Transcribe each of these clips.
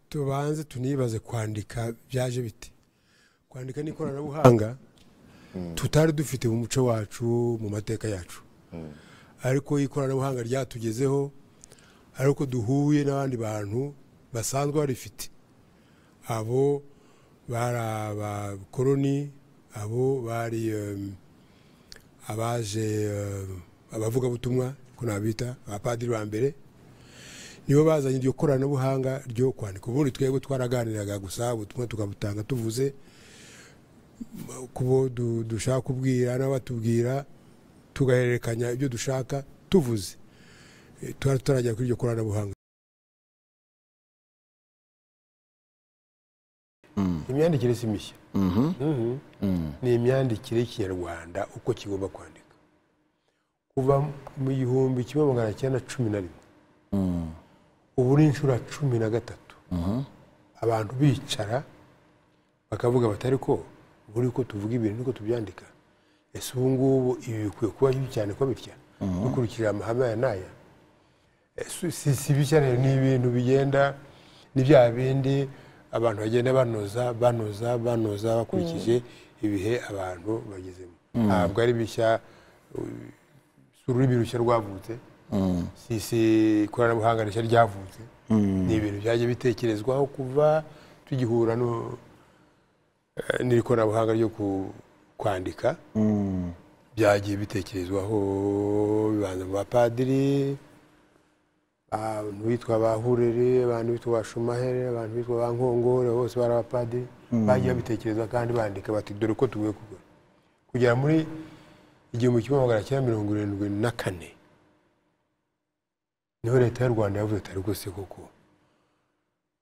Tubanze tunibaze kwandika byaje bite. Kwandika n'ikoranabuhanga tutari dufite mu muco wacu, mu mateka yacu, ariko ikoranabuhanga ryatugezeho ariko duhuye n'abandi bantu basanzwe barifite. Abo bari abakoloni, abo bari abaje abavugabutumwa ko nabita abapadiri ba mbere, nibo bazanye iryo koranabuhanga ryo kwandika. Ubundi twebwe twaraganiraga gusa, ubutumwa tukabutanga tuvuze kubo dushaka kubwira n'abatubwira, tugahererekanya ibyo dushaka tuvuze. Twari tutaragera kuri iryo koranabuhanga. Imyandikire si mishya. Ni imyandikire y'Ikinyarwanda uko kigomba kwandika kuva mu 1911. Ubu ni inshuro 13 abantu bicara bakavuga bati ariko buri uko tuvuga ibintu niko tubyandika. Ese ubu ngubu ibi bikwiye kuba bibi cyane ko bitya dukurikije amahame aya n'aya? Si bishya rero, ni ibintu bigenda, ni bya bindi abantu bagenda banoza banoza banoza bakurikije ibihe abantu bagezemo. Ntabwo ari bishya, si ururimi rushya rwavutse, si ikoranabuhanga rishya ryavutse, ni ibintu byagiye bitekerezwaho kuva tugihura n'iri koranabuhanga ryo kwandika. Byagiye bitekerezwaho bibanza mu bapadiri, abantu bitwa ba Hurere, abantu bitwa ba Shumahere, abantu bitwa ba Nkongore, bose bari abapadiri. Bagiye babitekereza kandi bandika bati dore uko tugiye kugura. Kugera muri 1974 niho leta y'u Rwanda yavuze ati rwose koko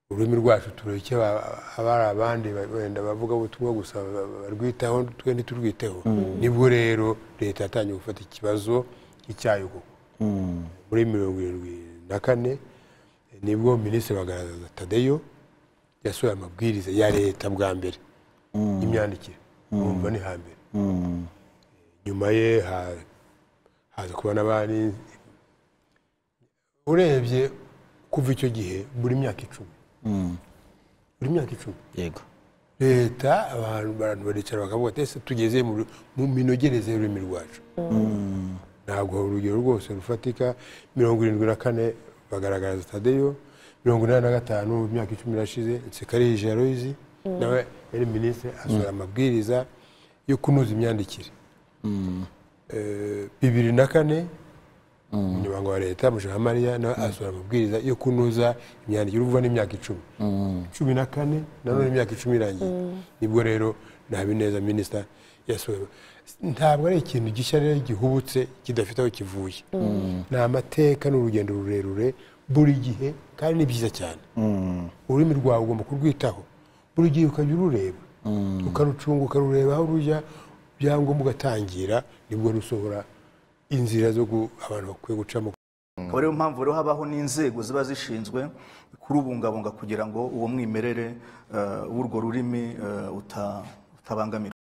ururimi rwacu tureke abari abandi wenda bavuga ubutumwa gusa barwitaho, twe ntiturwiteho. Nibwo rero leta yatangiye gufata ikibazo cy'icyayo koko. Muri 74 nibwo Minisitiri Bagaragaza Tadeyo yasohoye amabwiriza ya leta bwa mbere y'imyandikire. Urumva ni hambere. Nyuma ye haza kuba n'abandi. Urebye kuva icyo gihe buri myaka 10, buri myaka 10 yego leta abantu baricara bakavuga ati ese tugeze mu minogereze y'ururimi rwacu. Ntabwo urugero rwose rufatika. 74 bagaragaza Tadeyo, 85 imyaka 10 irashize, Nsekarije Aloys nawe yari minisitiri asohora amabwiriza yo kunoza imyandikire. 2004 umunyamabanga wa leta Mujawamariya nawe asohora amabwiriza yo kunoza imyandikire. Uvuga n'imyaka 10, 14 nanone imyaka 10 irangiye, nibwo rero Habineza minisita yasohoye. Ntabwo ari ikintu gishya rero gihubutse kidafite aho kivuye. Ni amateka, ni urugendo rurerure buri gihe, kandi ni byiza cyane. Ururimi rwawe ugomba kurwitaho buri gihe, ukajya urureba, ukarucunga, ukarureba aho rujya, byangombwa ugatangira, nibwo rusohora inzira zo abantu bakwiye gucamo. Akaba ariyo mpamvu rero habaho n'inzego ziba zishinzwe kurubungabunga kugira ngo uwo mwimerere w'urwo rurimi utabangamirwa.